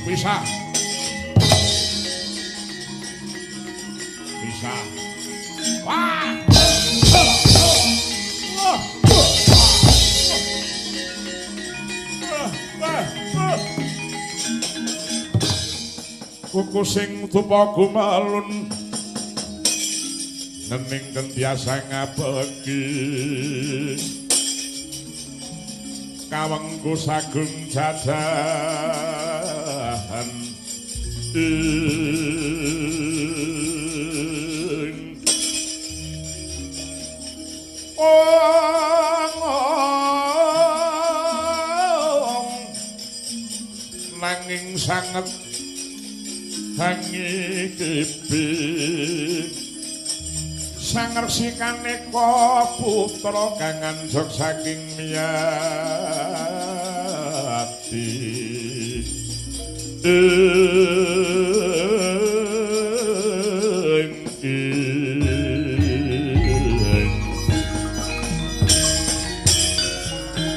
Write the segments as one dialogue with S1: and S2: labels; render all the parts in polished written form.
S1: Bisa. Bisa. Wah. Kuku sing tupa gumelun nening kentiasa ngabeki kawengku sagung jajahan ing ong nanging sanget hangi kibi sang resi kaneka putra kang anjog saking miyati ing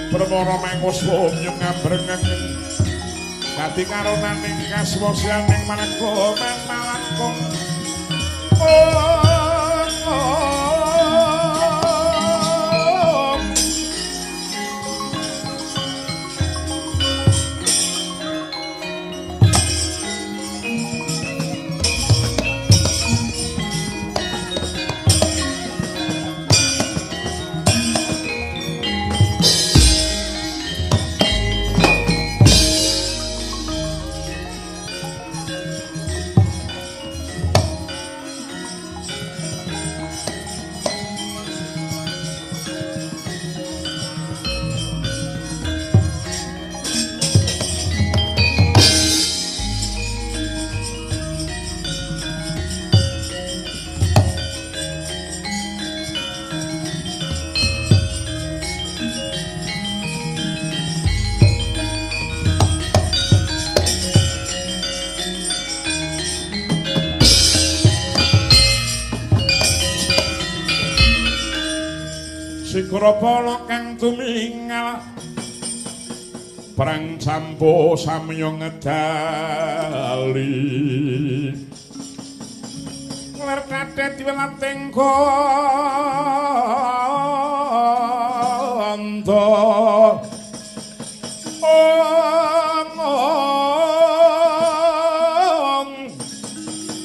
S1: permara manguswa nyung ngabrengaken dadi karonaning kaswasyaning maneka malakung. Sikrapala kang tumingal perang campo samya ngedali ngler kadet diwelating kandha ong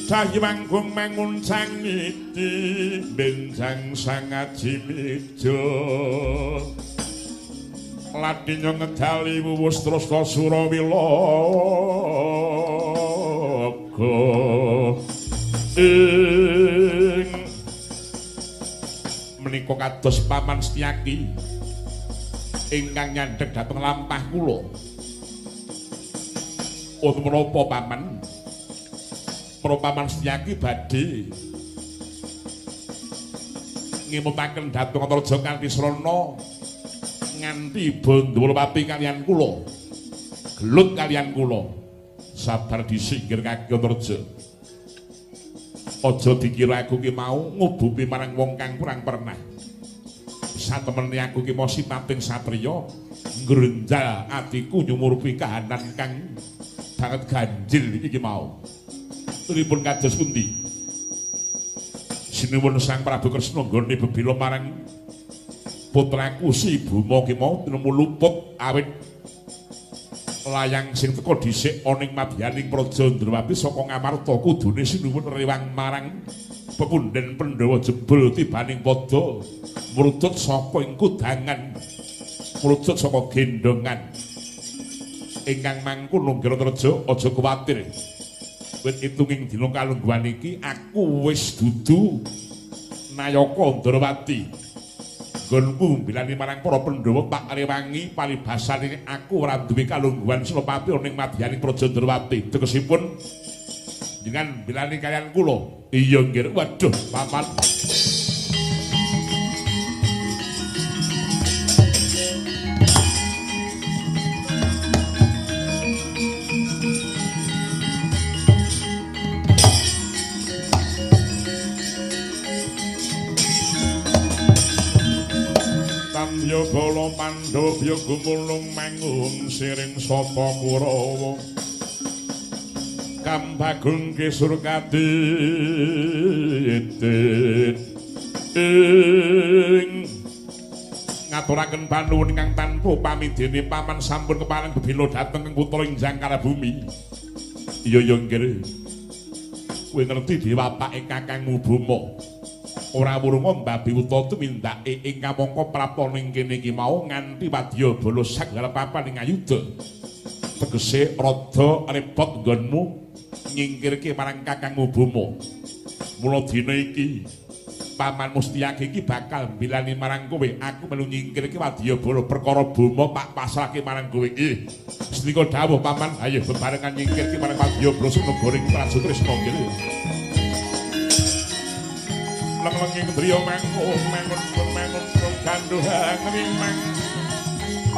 S1: cahya manggung manguncang niti benjang sangaji meja ladinya ngedali wuwus trasta surawilaga ing menika kados Paman Setyaki ingkang nyandhek dhateng lampah kula. Wonten menapa Paman? Para Paman Setyaki badhe ngemutaken dhateng Antareja kanthi srana nganti Bandawalapati kaliyan kula. Gelut kaliyan kula. Sabar disinggir kaki Antareja. Aja dikira aku ki mau ngubupi marang wong kang kurang pernah. Satemene aku ki mau sipating satriya ngrunjal atiku nyumurupi kahanan kang banget ganjil iki mau. Pripun kados pundi? Sinuwun Sang Prabu Kresna nggone bebila marang putraku si Buma ki mau tinemu luput awit layang sing teka dhisik ana ing madyaning Praja Ndrawati saka Ngamarta kudune sinuwun rewang marang pepundhen Pandhawa jebul tibaning padha mrujut saka ing kudangan mrujut saka gendongan ingkang mangkono Antareja aja kuwatir. Wit itunging dina kalungguhan iki aku wis dudu nayaka Ndrawati. Nggonku mbilani marang para Pandhawa tak rewangi paribasane aku ora duwe kalungguhan Senopati ana ing madyaning Praja Ndrawati. Tegesipun jenengan mbilani kaliyan kula. Iya nggih. Waduh, Paman. Wadya bala Pandhawa biya gumulung mangung siring sata Kurawa. Kambagung kisur kadit ing ngaturaken panuwun ingkang tanpa pamidene paman sampun kepareng bebela dhateng ing putra ing Jangkara bumi. Iya ya nggih. Kowe ngerti dhewe bapake kakangmu Boma. Ora wurunga mbabi wuta tumindake ing kamangka prapta ning kene iki mau nganti wadya bala sagala papan ing ayuda. Tegese rada repot nggonmu nyingkirke marang kakangmu Boma. Mula dina iki paman Mustyaki iki bakal mbilani marang kowe. Aku melu nyingkirke wadya bala perkara Boma tak pasrahke marang kowe. Ih, sendika dawuh paman, ayo bebarengan nyingkirke marang wadya bala sing negara ing Praja Trisna nggih. Leng-lenging driya mangun mangun mangun ganduhan rimang.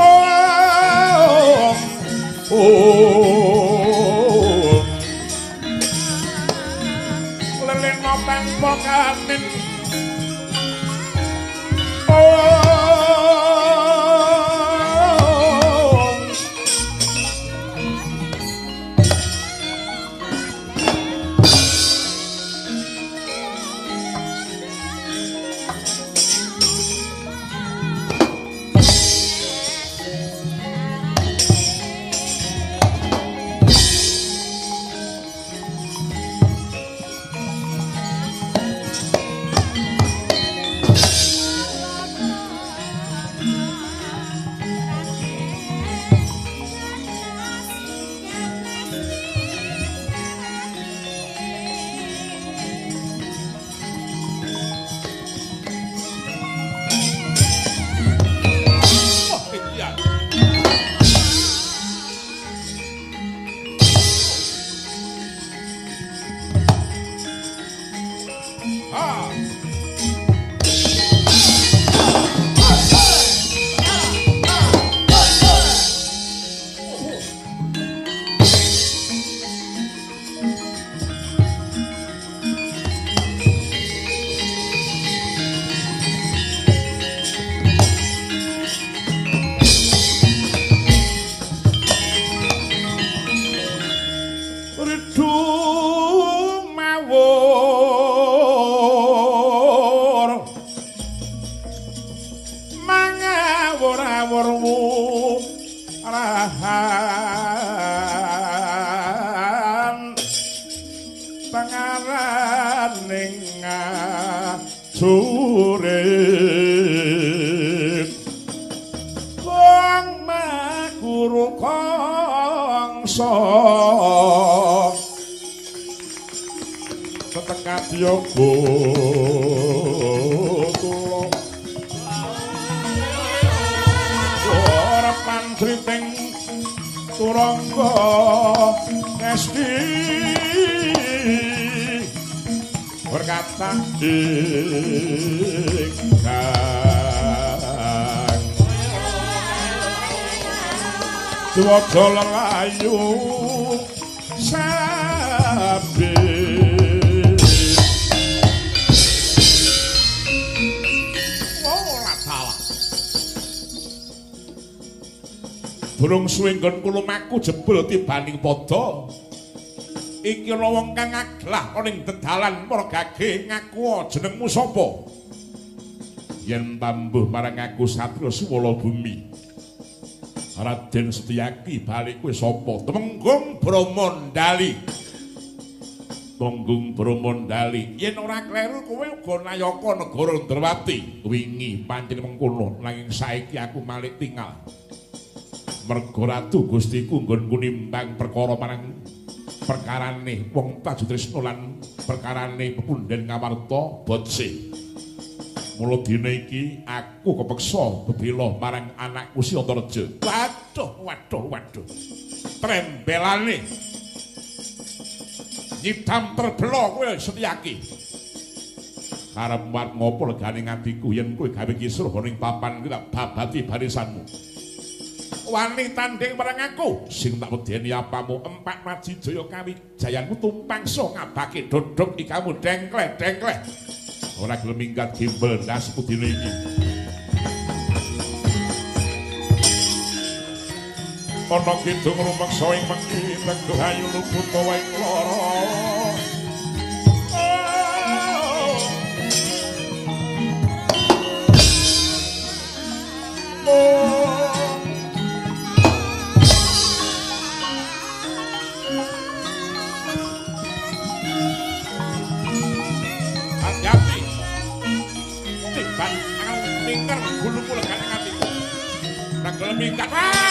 S1: Oh, oh. Lelena tanpa kanin. Oh. Dwaja lelayu sabi. Ora salah. Durung suwe nggon kula maku jebul tibaning padha. Iki ana wong kang ngaglah ana ing dedalan para gage ngaku jenengmu sapa? Yen tambuh marang aku satriya suwala bumi. Raden Setyaki balik kowe sapa? Temenggung Brahmandali. Temenggung Brahmandali. Yen ora kleru kowe uga nayaka negara Ndrawati. Wingi pancen mengkono, nanging saiki aku malik tingal. Merga ratu Gustiku nggonku nimbang perkara marang perkarane wong Prajutrisna lan perkarane pepundhen Ngamarta Botse. Mula dina iki aku kepeksa bebela marang anakku si Antareja. Waduh, waduh, waduh. Trembelane. Nyidam terbela kowe Setyaki. Karep arep ngopo legane ngatiku yen kowe gawe kisruh ning papan kuwi tak babati barisanmu. Wani tanding marang aku sing tak wedeni apamu empak maji jaya kawijayanmu tumpang so ngabake dodok ikamu dengkleh-dengkleh. Ora gelem minggat gembel ndas kudine iki. Ana kidung rumeksa ing wengi teguh ayu luput ing lara. Hati-hati. Tiban mingker gulumu legane atiku. Ra gelem mingkat. Ah!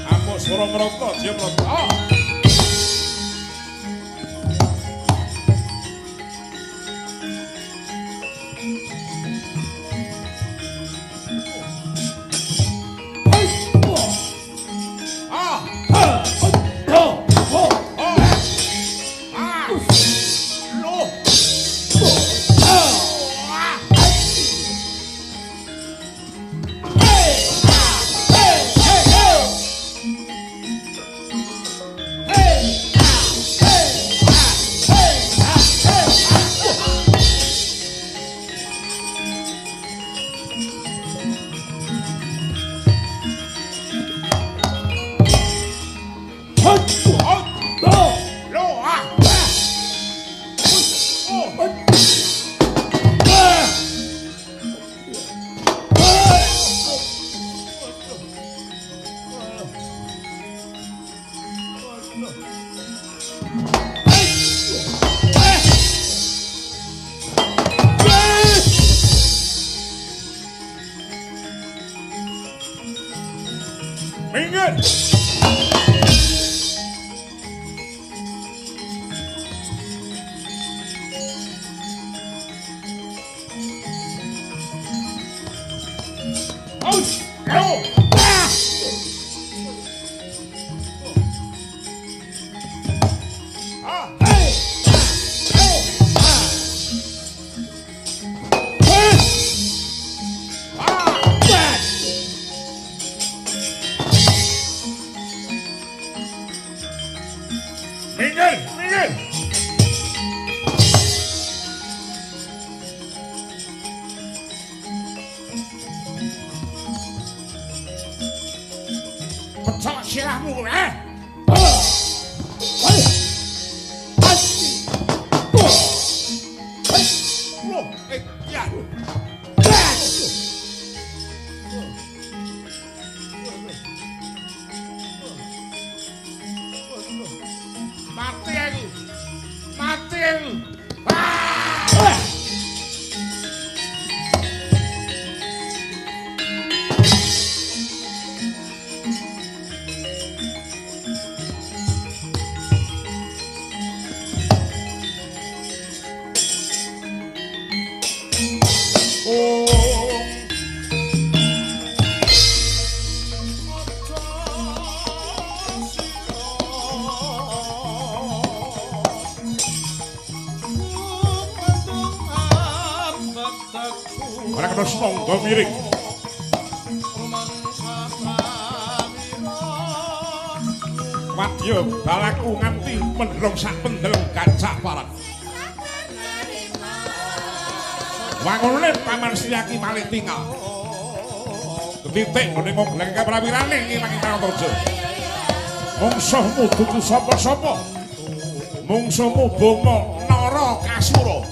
S1: Amok swara mrata, jemrata. Minggir. Aus! Ayo! Ah! Hey! Hey! Ah! Hey! Ah! Minggir! Minggir! Pecah sirahmu, eh? Mati aku. Mati aku. Ah! Ora kena semangga miring. Wadya balaku nganti mendrong sak pendeleng gacak parat. Wangunune Paman Sriyaki malih tingal. Ketitik nggone ngogleng kaprawirane ngilangi Antareja. Mungsuhmu dudu sapa-sapa. Mungsuhmu Boma Narakasura.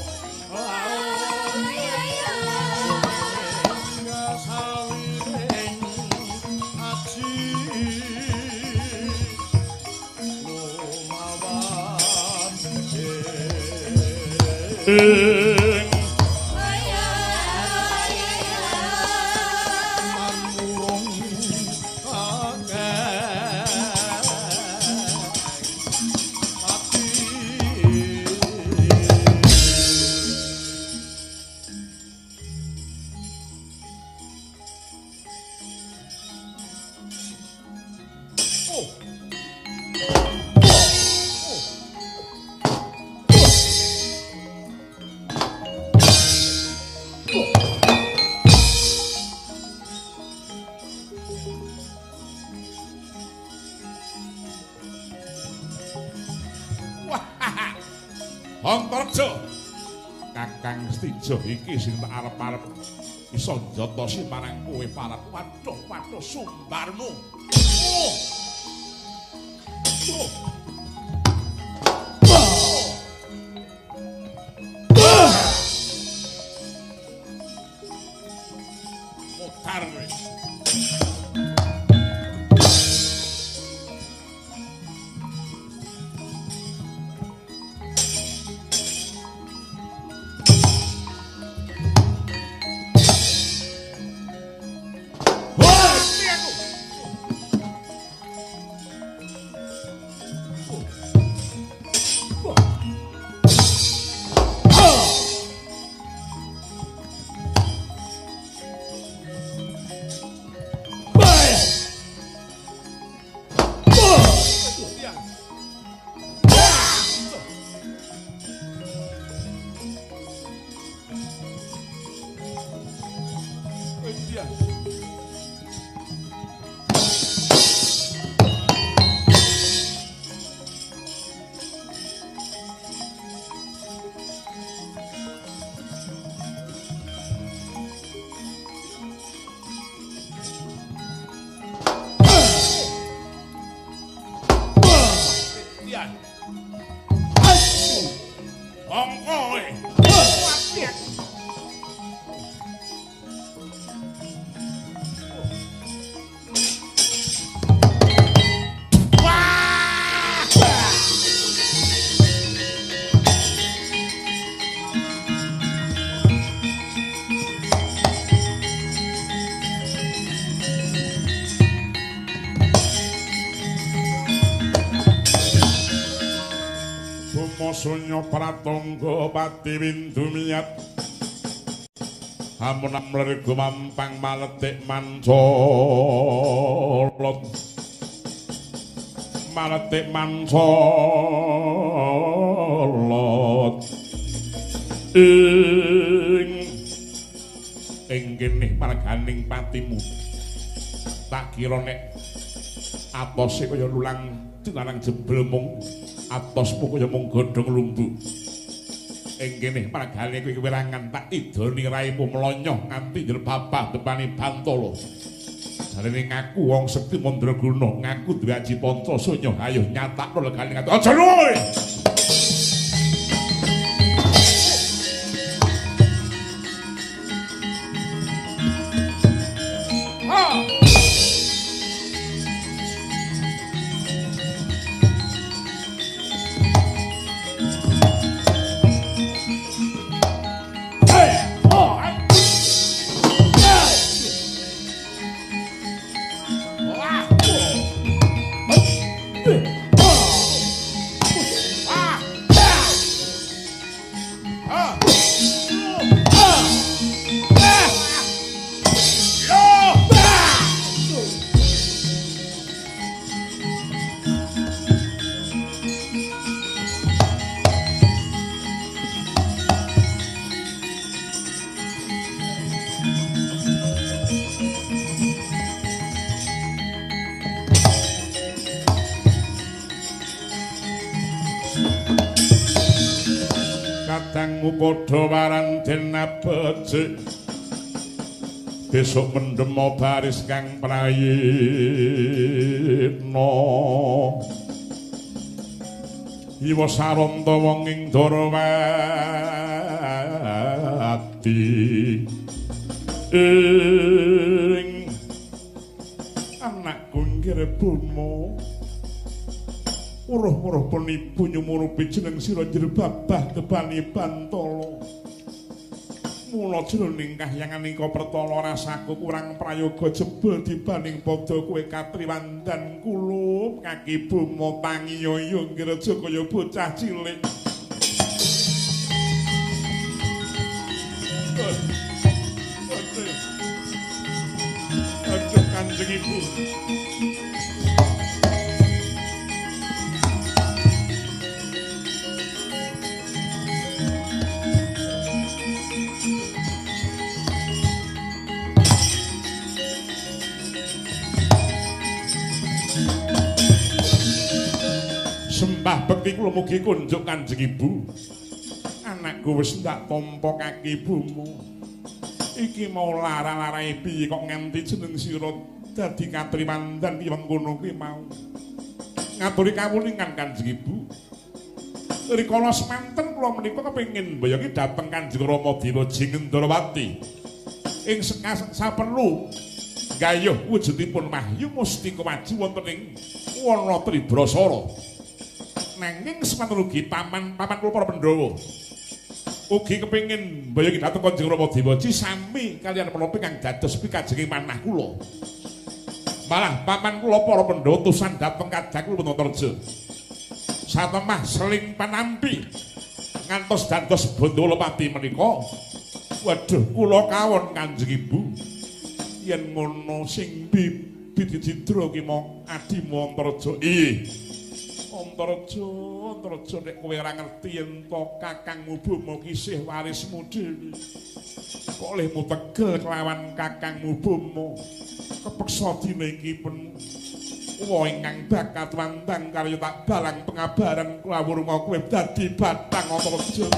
S1: Antareja, Kakang Stijo iki sing tak arep-arep iso njotosi marang kowe parap. Waduh, waduh sumbarmu. Oh. Oh. Mutar kowe. sunya pratangga pati windu miyat amun amlir gumampang maletik mancolot maletik mancolot ing ing kene marganing patimu tak kira nek atose kaya lulang tinarang jebul mung atosmu kaya mung godhong lumbu. Ing kene margane kowe kewirangan tak idoni raimu mlonyoh nganti njrebabah depane Bantala. Jarene ngaku wong sekti mandraguna, ngaku duwe aji panca sunya, ayo nyatakno legane nganti aja kowe. Kadangmu padha waran den abecik besok mendemo baris kang prayitna iwa saranta wong ing Darawati ing anakku nggih Boma uruh-uruh pun ibu nyumurupi jeneng sira njrebabah tebani Bantala. Mula jroning kahyangan ing pertala rasaku kurang prayoga jebul dibanding padha kowe katriwandan kulup kaki Boma tangiya ngreja kaya bocah cilik. Aduh Kanjeng Ibu. Sembah bekti kula mugi kunjuk Kanjeng Ibu. Anakku wis ndak tampa kaki Boma. Iki mau lara-larae piye kok nganti jeneng sira dadi katrimandan piye mengkono kuwi mau. Ngaturi kawuningan Kanjeng Ibu. Rikala semanten kula menika kepengin mboyogi dhateng Kanjeng Rama Dewa Jingendrawati. Ing saperlu gayuh wujudipun Wahyu Mustika Waji wonten ing Wana Tribrasara. Nanging semanten ugi paman-paman kula para Pandhawa ugi kepengin mboyogi dhateng Kanjeng Rama Dewaji sami kaliyan menapa ingkang dados pikajenging manah kula. Malah paman kula para Pandhawa utusan dhateng kadang kula Antareja. Satemah seling panampi ngantos dados Bandala pati menika. Waduh kula kawon Kanjeng Ibu. Yen ngono sing bibit cidra ki mong adimu Antareja. Iya. Antareja, Antareja nek kowe ora ngerti yen to kakangmu Boma ki isih warismu dhewe. Kok lehmu tegel kelawan kakangmu Boma. Kepeksa dina iki pen wa ingkang bakat wandang karya tak balang pengabaran klawurma kowe dadi batang Antareja.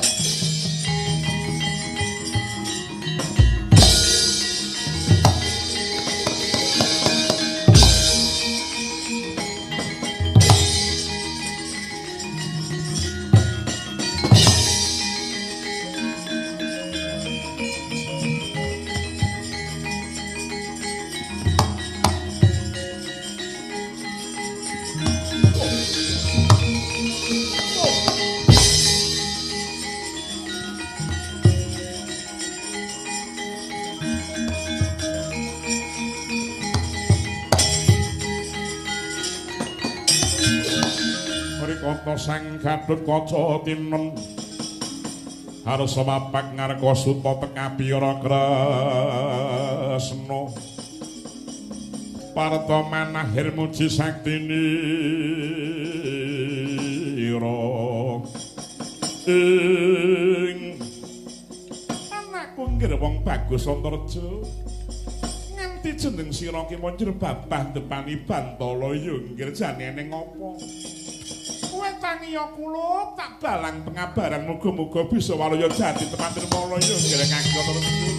S1: kata Sang Gatot Kaca tinen harsa mapak ngarka suta tekapi ora kresna parta manahir muji saktinira ing anakku nggir wong bagus Antareja nganti jeneng sira ki monjur babah depani bantala ya nggir jane ning apa kowe tangiya kula tak balang pengabaran muga-muga bisa waluya jati teman nirmala ya nggir kaki Antareja.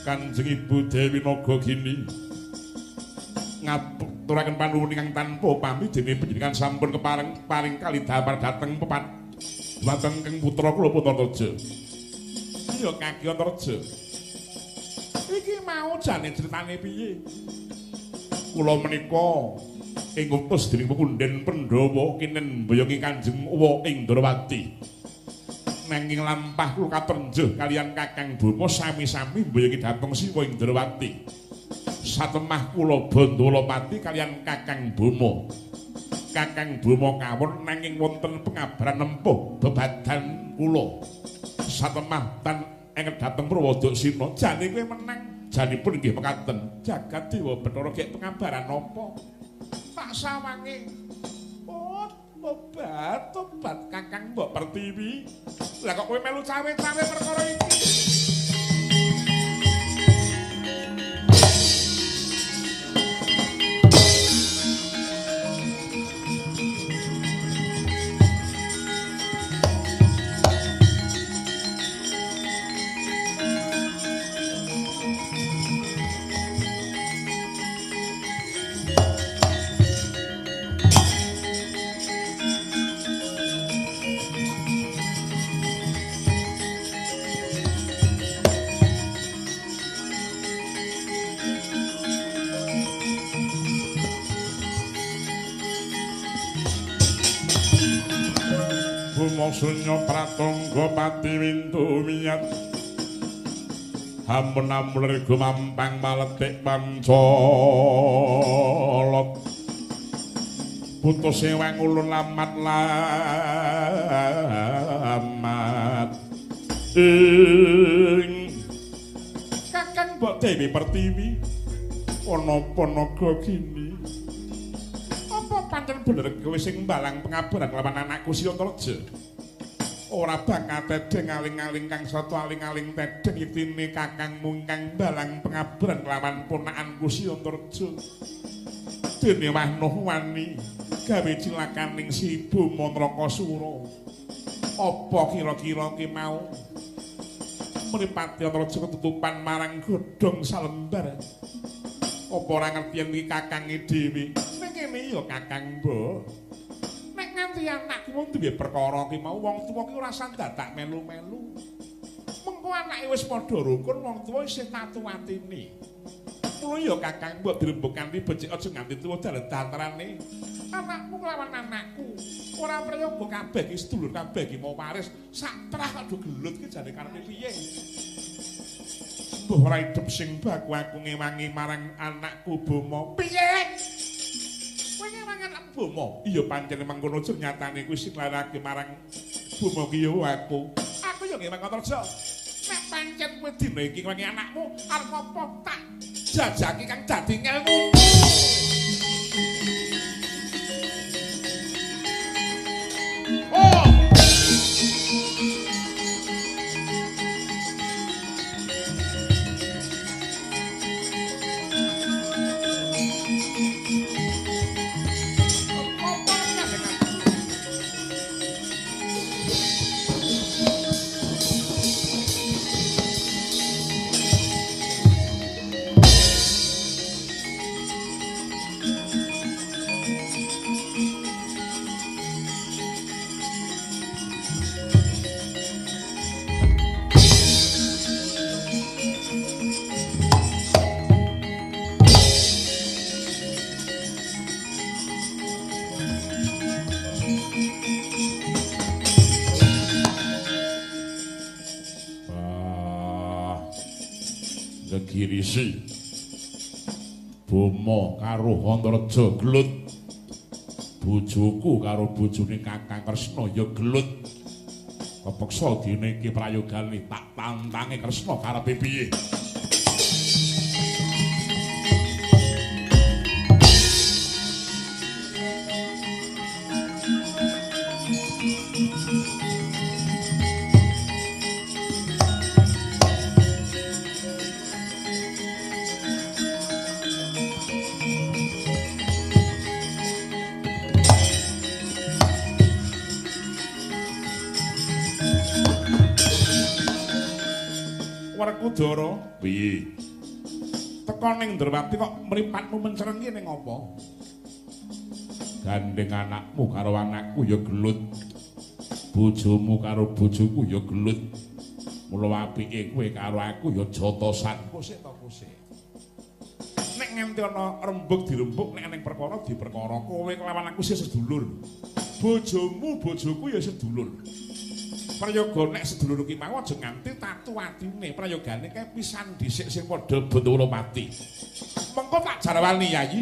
S1: Kanjeng Ibu Dewi Nagagini ngaturaken panuwun ingkang tanpa pamrih dene panjenengan sampun kepareng paring kalidhamar dhateng pepat dhumateng keng putra kula Puntareja. Iya Kaki Antareja. Iki mau jane critane piye? Kula menika ing utus dening pepunden Pandhawa kinen mboyongi Kanjeng Uwa ing Ndrawati. Nanging lampah kula katrenjuh kaliyan Kakang Boma sami-sami mboyongi dhateng Siwa ing Ndrawati. Satemah kula Bandalapati kaliyan Kakang Boma. Kakang Boma kawon nanging wonten pengabaran nempuh bebadan kula. Satemah tan enget dhateng Purwodaksina jane kowe menang. Janipun nggih mekaten. Jagat Dewa Bathara gek pengabaran apa? Tak sawange. Oh, tobat, tobat Kakang Mbok Pertiwi. Lah kok kowe melu cawe-cawe perkara iki? Sunya pratangga pati windu miyat hamun amlir gumampang maletik pancolot putus ewang ulun lamat lamat ing Kakang Mbok Dewi Pertiwi ana apa naga gini apa pancen bener kowe sing mbalang pengabaran lawan anakku Si Antareja? Ora bakal tedheng aling-aling kang satu aling-aling tedheng yektine kakangmu ingkang mbalang pengabaran kelawan ponakanku Si Antareja. Dene wahnuh wani gawe cilakaning si Boma Nrakasura. Apa kira-kira ki mau mripate Antareja ketutupan marang godhong salembar? Apa ora ngerti yen iki kakange dhewe? Ning kene ya Kakang Mbok. Nganti anakku wong duwe perkara ki mau wong tuwa ki ora sandadak melu-melu. Mengko anake wis padha rukun wong tuwa isih tatu atine. Mula ya Kakang Mbok dirembug kanthi becik aja nganti tuwa dalan dantarane. Anakmu kelawan anakku. Ora prayoga kabeh ki sedulur kabeh ki mau waris sak trah kok do gelut ki jane karepe piye? Mbuh ora idep sing baku aku ngewangi marang anakku Boma. Piye? Kowe ngewangi anak Boma? Iya pancen mengkono nyatane kuwi sing nglarake marang Boma ki ya aku. Aku ya ngewangi Antareja. Nek pancen kowe dina iki ngewangi anakmu, arep apa tak jajaki kang dadi ngelmu. Oh! Gegirisi. Boma karo Antareja gelut. Bojoku karo bojone Kakang Kresna ya gelut. Kepeksa dene iki prayogane tak tantange Kresna karepe piye. Werkudara, piye? Teka ning Ndrawati kok mripatmu mencerengi ning apa? Gandeng anakmu karo anakku ya gelut. Bojomu karo bojoku ya gelut. Mula apike kowe karo aku ya jotosan. Kosek to kosek. Nek nganti ana rembug dirembug, nek ning perkara diperkara, kowe kelawan aku sih sedulur. Bojomu bojoku ya sedulur. Prayoga nek sedulur ki mau aja nganti tatu atine, prayogane kae pisan dhisik sing padha Bathara mati. Mengko tak jarwani Yayi.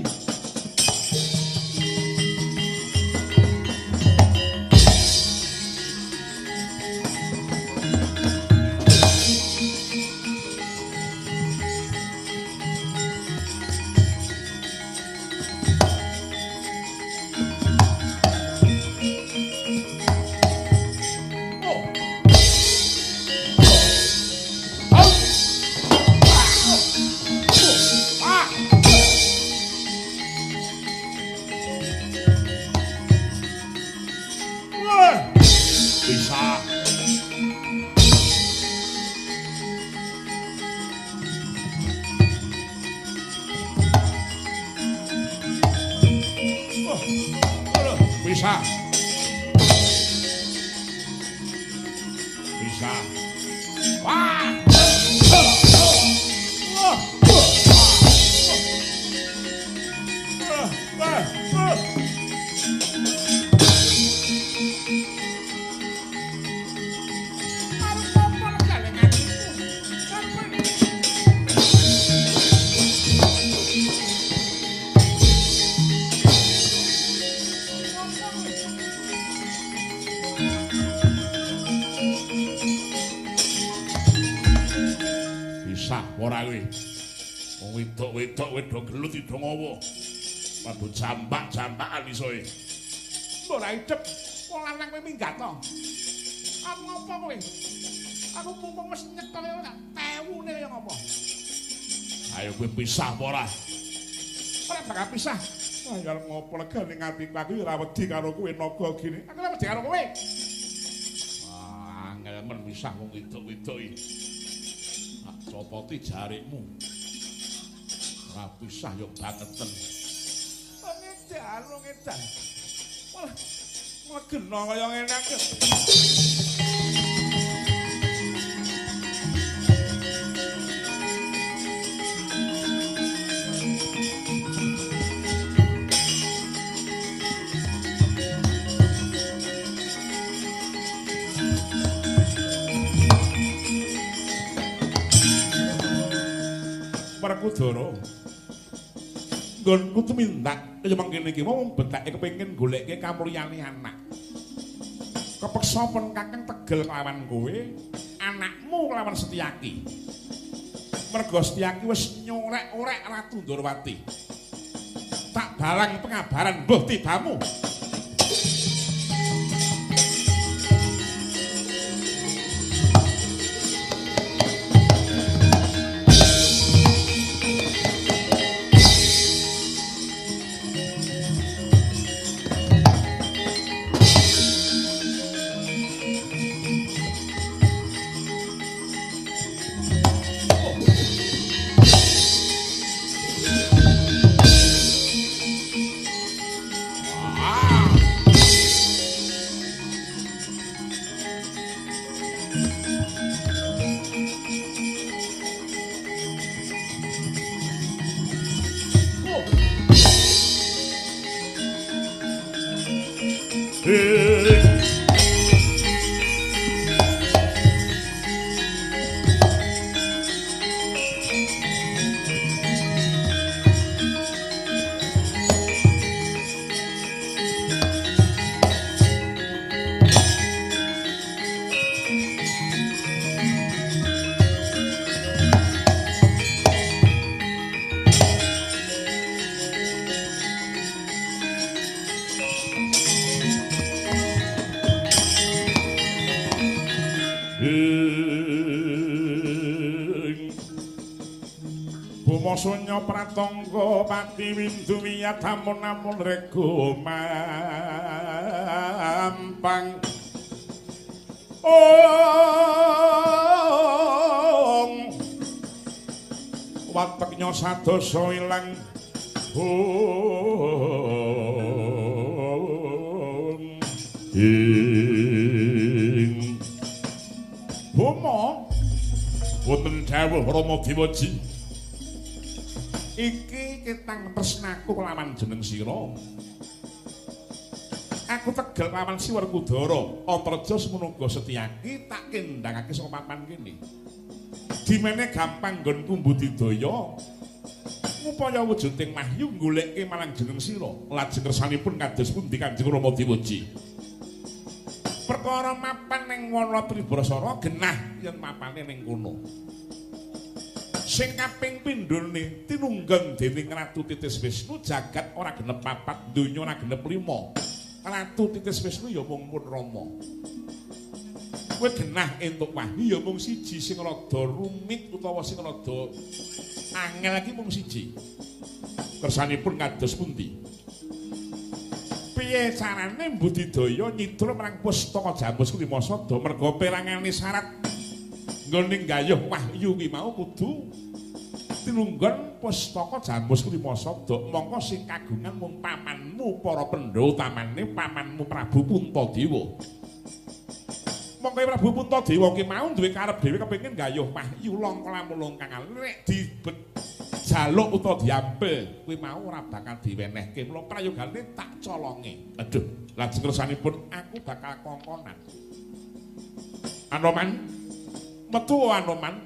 S1: Bisa. Bisa. Wah. Ora kowe. Wong wedok-wedok wedok gelut idho ngowo. Padha jambak-jambakan isoe. Ora idep wong lanang kowe minggat to. Aku ngopo kowe? Aku mumpung wis nyekel ora tewune kaya ngopo. Ayo kowe pisah apa ora? Ora bakal pisah. Wah, ya ngopo legane atiku aku ora wedi karo kowe naga gini. Aku ora wedi karo kowe. Wah, angel men pisah wong wedok-wedok iki. Copoti jarikmu. Ora pisah yo bangeten. Ngedan, ngedan. Malah ngegena kaya ngene iki. Werkudara. Nggonku tumindak kaya mangkene iki wong betake kepengin goleke kamulyane anak. Kepeksa pun Kakang tegel kelawan kowe, anakmu kelawan Setyaki. Merga Setyaki wis nyorek-orek Ratu Ndorowati. Tak balang pengabaran mbuh tibamu. Boma sunya pratangga pati windu wiyat amun-amun rego mampang. Ong wateknya sadosa ilang. Ong ing Boma wonten dawuh Rama Dewaji. Iki ketang tresnaku kelawan jeneng sira. Aku tegel lawan si Werkudara, Antareja semono uga Setyaki tak kendhangake saka papan kene. Dimene gampang nggonku mbudidaya ngupaya wujuding wahyu goleke marang jeneng sira. Lajeng kersanipun kados pundi Kanjeng Rama Dewaji? Perkara mapan ning wana Tribrasara genah yen mapane ning kono. Sing kaping pindhone tinunggang dening Ratu Titis Wisnu jagat ora genep papat, donya ora genep lima. Ratu Titis Wisnu ya mung pun Rama. Kowe genah entuk wahyu ya mung siji sing rada rumit utawa sing rada angel iki mung siji. Kersanipun kados pundi? Piye carane mbudidaya nyidra marang pustaka Jamus Lima Sada merga perangane syarat nggone nggayuh wahyu kuwi mau kudu tinunggon pustaka Jamus Lima Sada mongko sing kagungan mung pamanmu para Pandhawa utamane pamanmu Prabu Puntadewa. Mongko Prabu Puntadewa ki mau duwe karep dhewe kepengin nggayuh wahyu langka lamulung kang nek dijaluk utawa diampil kuwi mau ora bakal diwenehke mula prayogane tak colonge. Aduh, lajeng kersanipun aku bakal kongkonan. Anoman metu Anoman.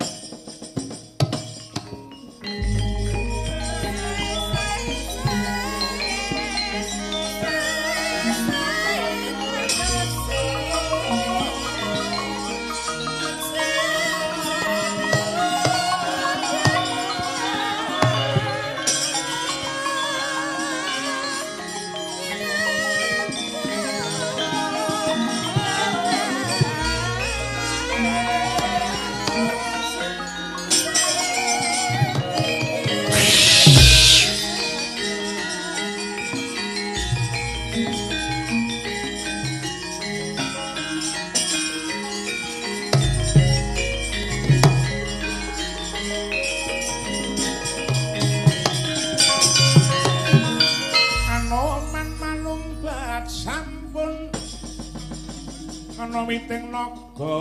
S1: Ana witing naga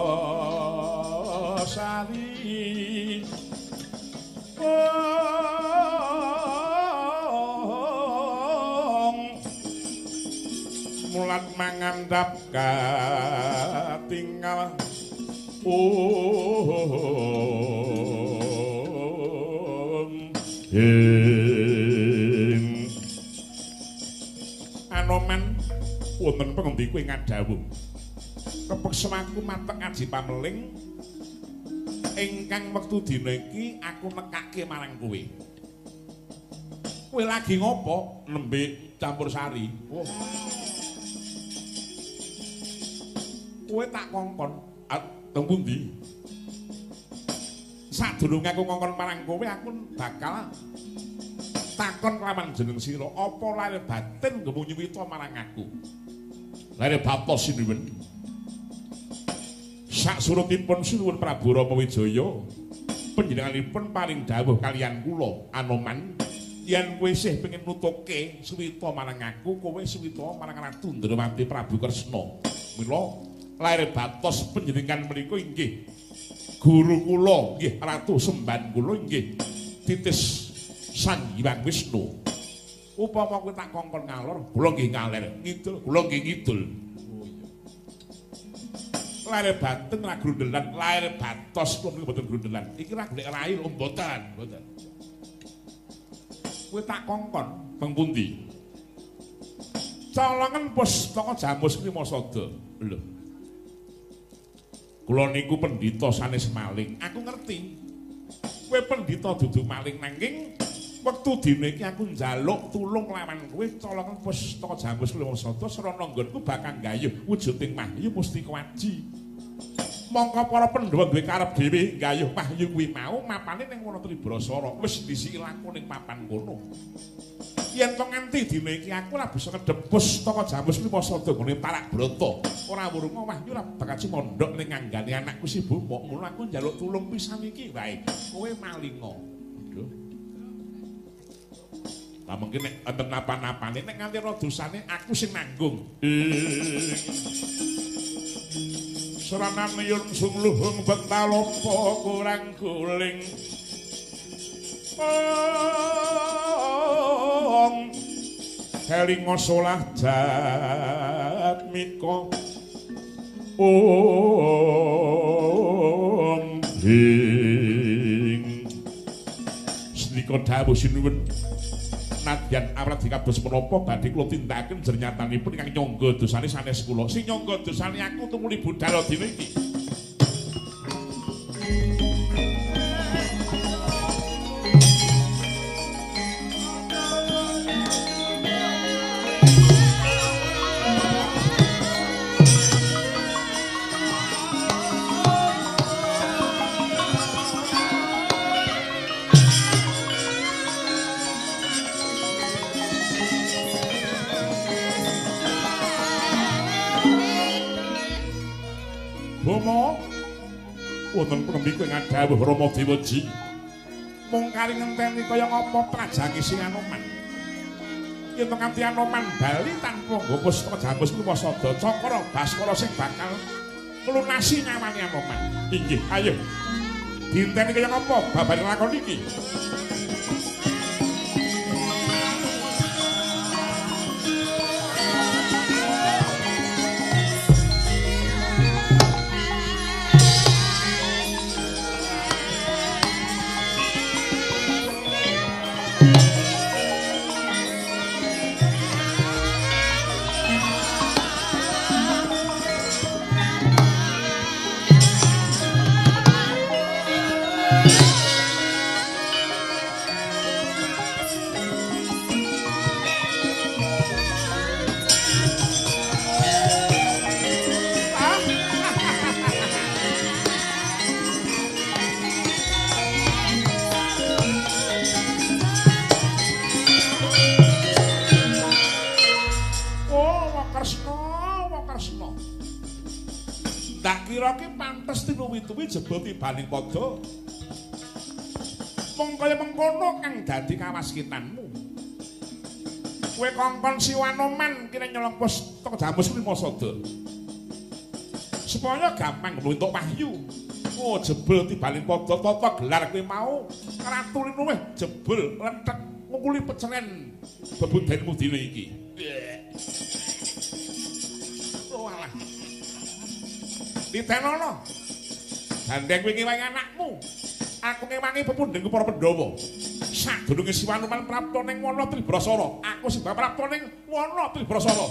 S1: sari. Ong mulat mangandhap katingal. Ong ing Anoman wonten pengendiku ing ngadhawuh. Kepeksa aku matek aji pameling ingkang wektu dina iki aku nekake marang kowe. Kowe lagi ngopo? Nembe campur sari. Oh. Kowe tak kongkon teng pundi? Sadurunge aku kongkon marang kowe aku bakal takon kelawan jeneng sira, apa lahir batin ngemu nyuwita marang aku? Lahir batos sinuwun. Saksurutipun Sinuwun Prabu Rama Wijaya panjenenganipun paring dawuh kaliyan kula Anoman yen kowe isih pengin nutuke suwita marang aku kowe suwita marang Ratu Ndrawati Prabu Kresna. Mila lahir batos panjenengan menika inggih guru kula nggih Ratu Semban kula inggih Titis Sang Hyang Wisnu. Upama kowe tak kongkon ngalor kula nggih ngaler, ngidul kula nggih ngidul. Lahir batin ra grundelan, lahir batos kula niku mboten grundelan. Iki ra golek rai lho mboten, mboten. Kowe tak kongkon teng pundi? Colongen pustaka Jamus Lima Sada. Lho. Kula niku pendhita sanes maling. Aku ngerti. Kowe pendhita dudu maling nanging wektu dina iki aku njaluk tulung lawan kowe colongen pustaka Jamus Lima Sada srana nggonku bakal nggayuh wujuding wahyu mustika aji. Mongko para Pandhawa duwe karep dhewe nggayuh wahyu kuwi mau mapane ning Wana Tribrasara wis disiki laku ning papan kono. Yen to nganti dina iki aku ora bisa kedhep pustaka Jamus kuwi sada nggone Tarak Brata. Ora wurunga wahyu ora bakal mondhok ning nganggane anakku si Boma. Ngono aku njaluk tulung pisan iki wae. Kowe malinga. Aduh. Lah mungkin nek enten napa-napane nek nganti ana dosane aku sing nanggung. Sranan yun sungluhung betalopo kurang guling. Ong kelinga solah jatmika. Om hing sendika dawuh sinuwun nadyan awrat dikados menapa badhe kula tindakaken jernyatanipun ingkang nyangga dosane sanes kula. Sing nyangga dosane aku tumuli budal dina iki. Boma wonten pangendika ing dawuh Rama Dewaji mung kari ngenteni kaya ngapa prajange sing Anoman. Yen to nganti Anoman bali tanpa nggo pustaka Jamus kuwi sada Cakra Baskara sing bakal nglunasi nyawane Anoman. Inggih, ayo. Dinteni kaya ngapa babar lakon iki. Tinuwi-tuwi jebul tibaning padha mung kaya mengkono kang dadi kawaskitanmu. Kowe kongkon Siwanoman kira nyolong pustaka Jamus kuwi masada supaya gampang entuk wahyu. Oh jebul tibaning padha tata gelar kowe mau ratu linuwih jebul lenthek ngungkuli peceren bebudenmu dina iki. Oh alah. Ditenono. Gandeng kowe ngewangi anakmu. Aku ngewangi pepundhengku para Pandhawa. Sadurunge Siwanoman prapta ning Wana Tribrasara, aku sing bakal prapta ning Wana Tribrasara.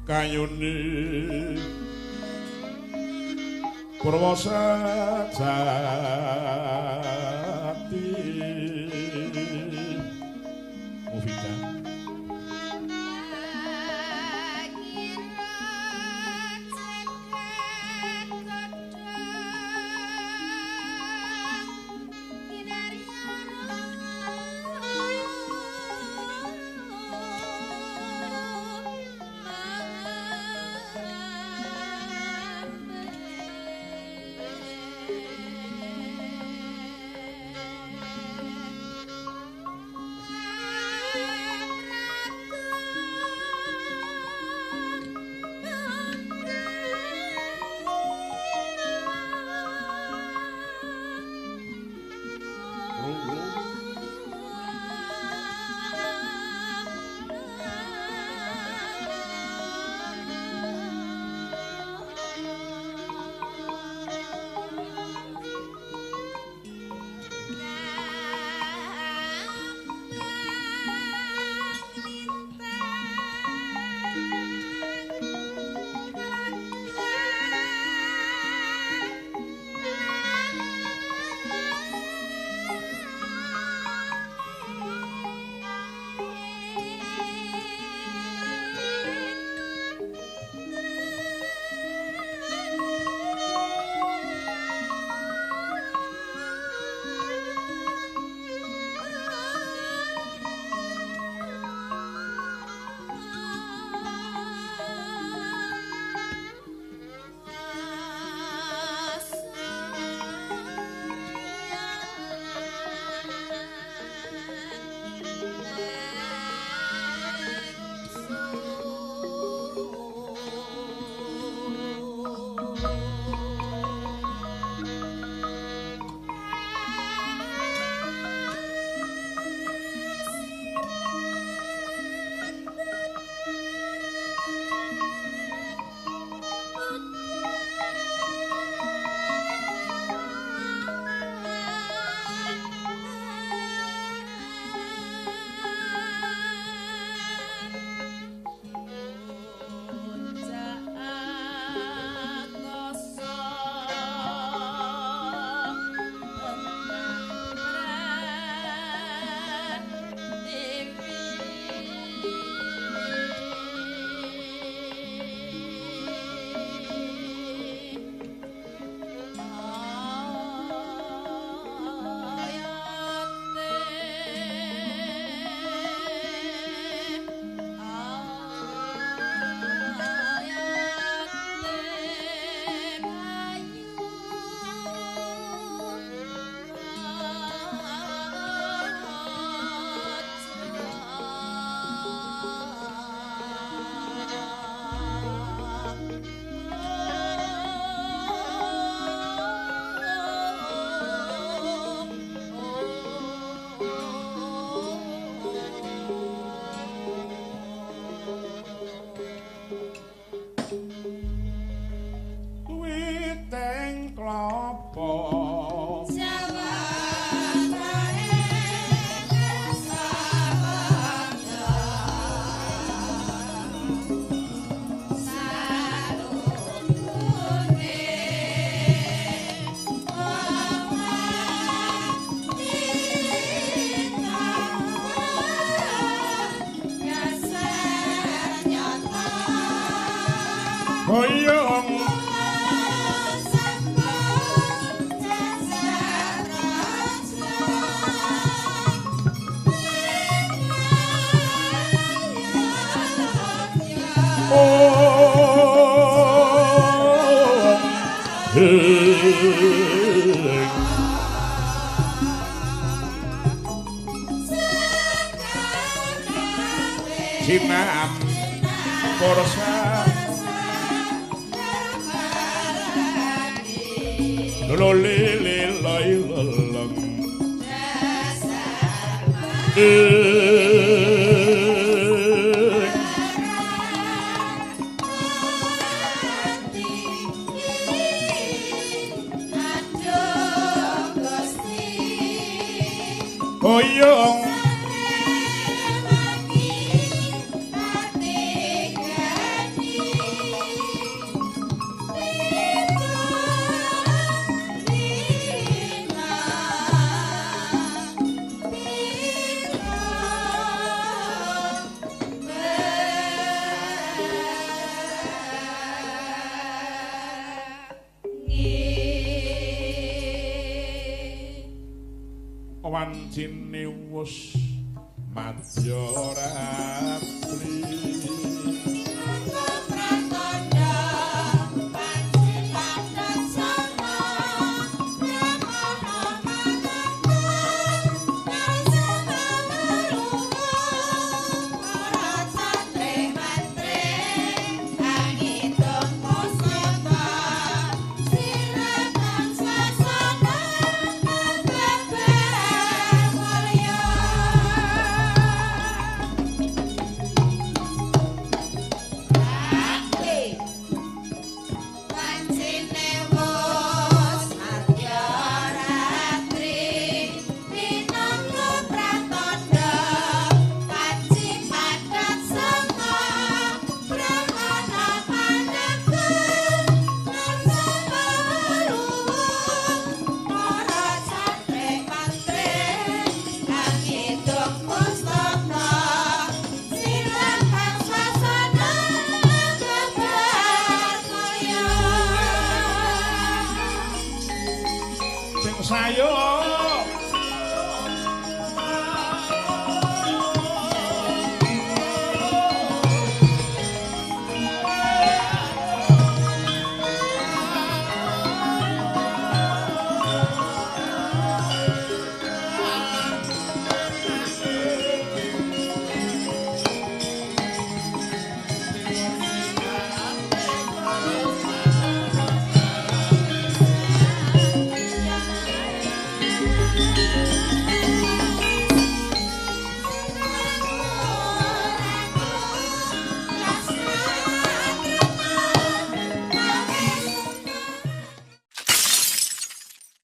S1: Kayune Purwa sejati Mufida. apa? Hoyong Cinam Korsa lo le le loi leng Hoyong wancine wus madya ratri.
S2: Thank you.